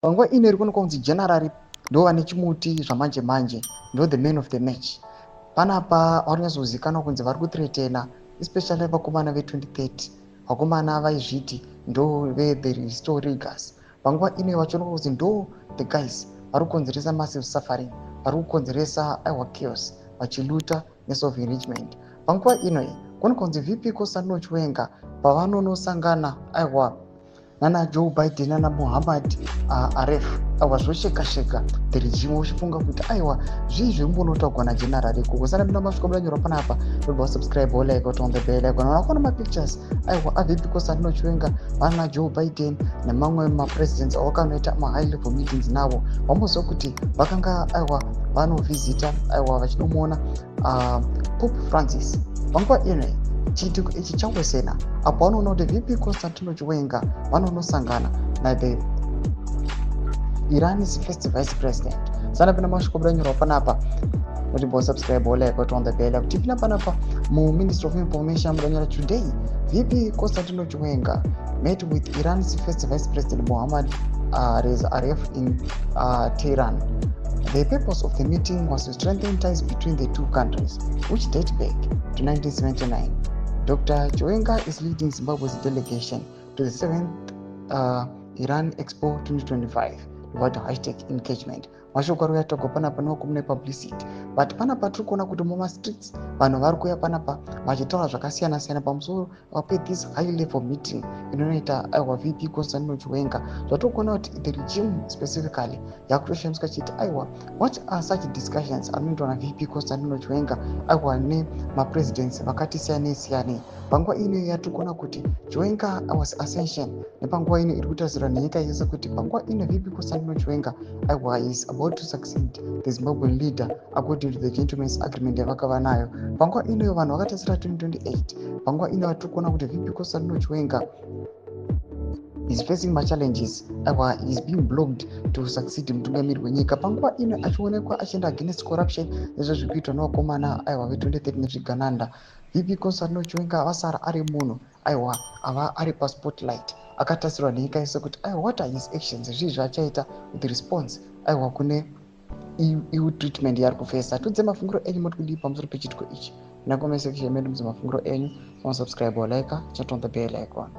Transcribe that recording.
Panguva ino iri kuonekwa kunzi General ndo vane chimuti zvamanje manje, ndo the man of the match. Panapa vari kunyatsozivikanwa kunzi vari kuthreatena, especially vakomana ve2030, vakomana vaizviti ndo ve the restore legacy. Panguva ino vachionekwa kunzi ndo the guys vari kukonzeresa massive suffering, vari kukonzeresa, aiwa, chaos, vachiloota neself enrichment. Panguva ino kuonekwa kunzi VP Constantino Chiwenga pavanonosangana, aiwa, nana Joe Biden, nana Muhammad Aref, aiwa, zvosheka sheka the regime, uchifunga kuti, aiwa, zvii zviri kumbonotaurwa naGeneral ikoko. Saka mina masvika mudanyorwa panapa, ndobva wasubscribe, wolike, on the bell icon. Vakaona mapictures, aiwa, aVP Constantino Chiwenga vana Joe Biden nemamwe mapresidents avakanoita mahigh level meetings navo, vamboziva kuti vakanga, aiwa, vanovhizita, aiwa, vachinomuona Pope Francis. Panguva ino chiitiko ichi chawesena apo vanoona kuti VP Constantino Chiwenga vanonosangana nathe Iran's first vice president. Sana pina mashoko budanyorwa panapa kuti bo subscribe, like, on the bell. Kuti tipina panapa muMinistry of Information mudanyora: "Today VP Constantino Chiwenga met with Iran's first vice president Mohammad Reza Aref in Tehran. The purpose of the meeting was to strengthen ties between the two countries, which date back to 1979. Dr. Chiwenga is leading Zimbabwe's delegation to the 7th Iran Expo 2025." What #engagement. Mashoko ari kuyatagwa panapa nevakomune publicity, but panapa tiri kuona kuti mumastreets vanhu vari kuuya panapa vachitaura zvakasiyana siyana pamusoro pethis high level meeting inonoita, aiwa, VP Constantino Chiwenga. Zvatiri kuona kuti the regime specifically yakutoshandiswa chiti, aiwa, what are such discussions anoitwa naVP Constantino Chiwenga, aiwa, nemapresidents vakati siyanei siyanei? Panguva ino yatiri kuona kuti Chiwenga was ascension, nepanguva ino iri kutarisirwa nenyika yese kuti panguva ino VP Constantino Chiwenga, aiwa, is about to succeed the Zimbabwean leader according to the gentleman's agreement yavakava nayo. Panguva inoyo vanhu vakatarisira 2028. Panguva ino yatiri kuona kuti VP Constantino Chiwenga is facing machallenges, aiwa, is being blocked to succeed mutungamiri wenyika. Panguva ino achionekwa achienda against corruption nezvo zviri kuitwa nevakomana, aiwa, ve2030 nezvigananda. VP Constantino Chiwenga vasara ari munhu, aiwa, ava ari paspotlight, akatarisirwa nenyika yese kuti, aiwa, what are his actions? Zvii zvaachaita with response, aiwa, kune ill treatment yaari kufesa? Tudze mafungiro enyu, moti kudii pamusoro pechitiko ichi? Nacomment section medu, mudze mafungiro enyu. Subscribe, like, chat on the bell icon.